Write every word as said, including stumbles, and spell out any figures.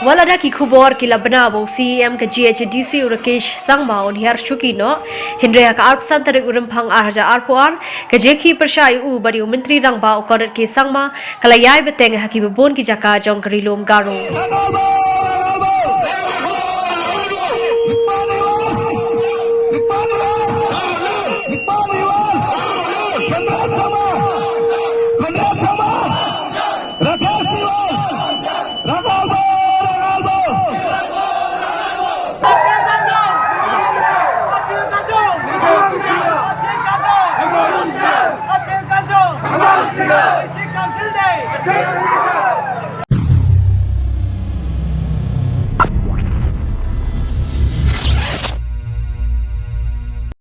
Wat lada ki khubor ki la bna ba u CEM ka GHADC u Rakesh Sangma un hiar shuki noh, hynrei ha ka arphew san tarik u Rymphang ar hajar arphew ar, ka jingkyrpad pyrshah ïa u bad ïa u Myntri Rangbah u Conrad K Sangma ka la ïai bteng ha kiba bun ki jaka jong ka Ri Lum Garo.